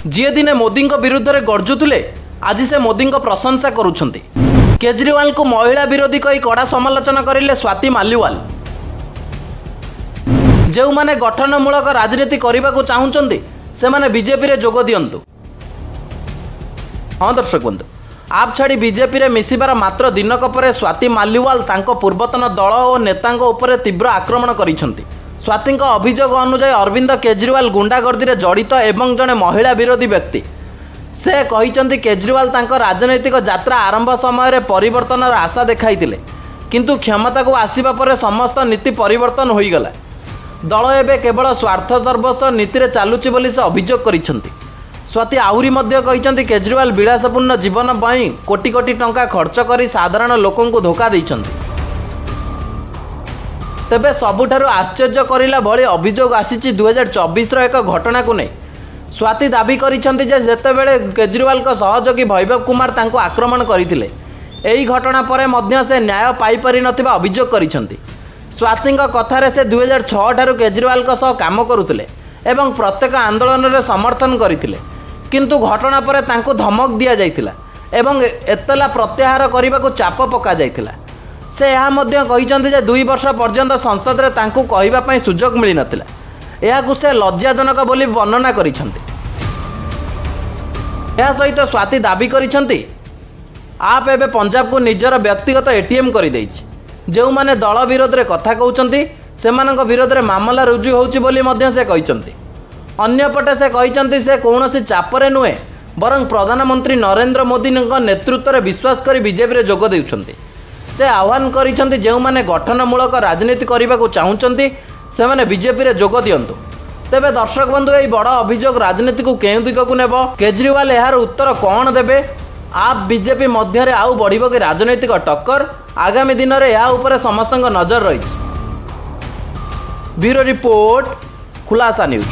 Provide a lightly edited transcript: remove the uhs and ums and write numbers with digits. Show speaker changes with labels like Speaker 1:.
Speaker 1: ଯିଏ ଦିନେ ମୋଦିଙ୍କ ବିରୁଦ୍ଧରେ ଗର୍ଜୁଥିଲେ, ଆଜି ସେ ମୋଦିଙ୍କ ପ୍ରଶଂସା କରୁଛନ୍ତି। କେଜରିୱାଲଙ୍କୁ ମହିଳା ବିରୋଧୀ କହି କଡ଼ା ସମାଲୋଚନା କରିଲେ ସ୍ୱାତୀ ମାଲିୱାଲ। ଯେଉଁମାନେ ଗଠନମୂଳକ ରାଜନୀତି କରିବାକୁ ଚାହୁଁଛନ୍ତି, ସେମାନେ ବିଜେପିରେ ଯୋଗ ଦିଅନ୍ତୁ। ହଁ ଦର୍ଶକ ବନ୍ଧୁ, ଆପ୍ ଛାଡ଼ି ବିଜେପିରେ ମିଶିବାର ମାତ୍ର ଦିନକ ପରେ ସ୍ୱାତୀ ମାଲିୱାଲ ତାଙ୍କ ପୂର୍ବତନ ଦଳ ଓ ନେତାଙ୍କ ଉପରେ ତୀବ୍ର ଆକ୍ରମଣ କରିଛନ୍ତି। ସ୍ୱାତୀଙ୍କ ଅଭିଯୋଗ ଅନୁଯାୟୀ, ଅରବିନ୍ଦ କେଜରିୱାଲ ଗୁଣ୍ଡାଗର୍ଦ୍ଦିରେ ଜଡ଼ିତ ଏବଂ ଜଣେ ମହିଳା ବିରୋଧୀ ବ୍ୟକ୍ତି। ସେ କହିଛନ୍ତି, କେଜରିୱାଲ ତାଙ୍କ ରାଜନୈତିକ ଯାତ୍ରା ଆରମ୍ଭ ସମୟରେ ପରିବର୍ତ୍ତନର ଆଶା ଦେଖାଇଥିଲେ, କିନ୍ତୁ କ୍ଷମତାକୁ ଆସିବା ପରେ ସମସ୍ତ ନୀତି ପରିବର୍ତ୍ତନ ହୋଇଗଲା। ଦଳ ଏବେ କେବଳ ସ୍ୱାର୍ଥ ସର୍ବସ୍ୱ ନୀତିରେ ଚାଲୁଛି ବୋଲି ସେ ଅଭିଯୋଗ କରିଛନ୍ତି। ସ୍ୱାତୀ ଆହୁରି ମଧ୍ୟ କହିଛନ୍ତି, କେଜରିୱାଲ ବିଳାସପୂର୍ଣ୍ଣ ଜୀବନ ପାଇଁ କୋଟି କୋଟି ଟଙ୍କା ଖର୍ଚ୍ଚ କରି ସାଧାରଣ ଲୋକଙ୍କୁ ଧୋକା ଦେଇଛନ୍ତି। ତେବେ ସବୁଠାରୁ ଆଶ୍ଚର୍ଯ୍ୟ କରିଲା ଭଳି ଅଭିଯୋଗ ଆସିଛି 2024ର ଏକ ଘଟଣାକୁ ନେଇ। ସ୍ୱାତୀ ଦାବି କରିଛନ୍ତି ଯେ ଯେତେବେଳେ କେଜରିୱାଲଙ୍କ ସହଯୋଗୀ ବୈଭବ କୁମାର ତାଙ୍କୁ ଆକ୍ରମଣ କରିଥିଲେ, ଏହି ଘଟଣା ପରେ ମଧ୍ୟ ସେ ନ୍ୟାୟ ପାଇପାରିନଥିବା ଅଭିଯୋଗ କରିଛନ୍ତି। ସ୍ୱାତୀଙ୍କ କଥାରେ, ସେ 2006 ଠାରୁ କେଜରିୱାଲଙ୍କ ସହ କାମ କରୁଥିଲେ ଏବଂ ପ୍ରତ୍ୟେକ ଆନ୍ଦୋଳନରେ ସମର୍ଥନ କରିଥିଲେ। କିନ୍ତୁ ଘଟଣା ପରେ ତାଙ୍କୁ ଧମକ ଦିଆଯାଇଥିଲା ଏବଂ ଏତଲା ପ୍ରତ୍ୟାହାର କରିବାକୁ ଚାପ ପକାଯାଇଥିଲା। ସେ ଏହା ମଧ୍ୟ କହିଛନ୍ତି ଯେ 2 ବର୍ଷ ପର୍ଯ୍ୟନ୍ତ ସଂସଦରେ ତାଙ୍କୁ କହିବା ପାଇଁ ସୁଯୋଗ ମିଳିନଥିଲା। ଏହାକୁ ସେ ଲଜ୍ଜାଜନକ ବୋଲି ବର୍ଣ୍ଣନା କରିଛନ୍ତି। ଏହା ସହିତ ସ୍ୱାତୀ ଦାବି କରିଛନ୍ତି, ଆପ୍ ଏବେ ପଞ୍ଜାବକୁ ନିଜର ବ୍ୟକ୍ତିଗତ ଏଟିଏମ୍ କରିଦେଇଛି। ଯେଉଁମାନେ ଦଳ ବିରୋଧରେ କଥା କହୁଛନ୍ତି, ସେମାନଙ୍କ ବିରୋଧରେ ମାମଲା ରୁଜୁ ହେଉଛି ବୋଲି ମଧ୍ୟ ସେ କହିଛନ୍ତି। ଅନ୍ୟପଟେ ସେ କହିଛନ୍ତି, ସେ କୌଣସି ଚାପରେ ନୁହେଁ, ବରଂ ପ୍ରଧାନମନ୍ତ୍ରୀ ନରେନ୍ଦ୍ର ମୋଦିଙ୍କ ନେତୃତ୍ୱରେ ବିଶ୍ୱାସ କରି ବିଜେପିରେ ଯୋଗ ଦେଉଛନ୍ତି। ସେ ଆହ୍ୱାନ କରିଛନ୍ତି, ଯେଉଁମାନେ ଗଠନମୂଳକ ରାଜନୀତି କରିବାକୁ ଚାହୁଁଛନ୍ତି, ସେମାନେ ବିଜେପିରେ ଯୋଗ ଦିଅନ୍ତୁ। ତେବେ ଦର୍ଶକ ବନ୍ଧୁ, ଏହି ବଡ଼ ଅଭିଯୋଗ ରାଜନୀତିକୁ କେଉଁ ଦିଗକୁ ନେବ? କେଜରିୱାଲ ଏହାର ଉତ୍ତର କ'ଣ ଦେବେ? ଆପ୍ ବିଜେପି ମଧ୍ୟରେ ଆଉ ବଢ଼ିବ କି ରାଜନୈତିକ ଟକ୍କର? ଆଗାମୀ ଦିନରେ ଏହା ଉପରେ ସମସ୍ତଙ୍କ ନଜର ରହିଛି। ବ୍ୟୁରୋ ରିପୋର୍ଟ, ଖୁଲାସା ନ୍ୟୁଜ୍।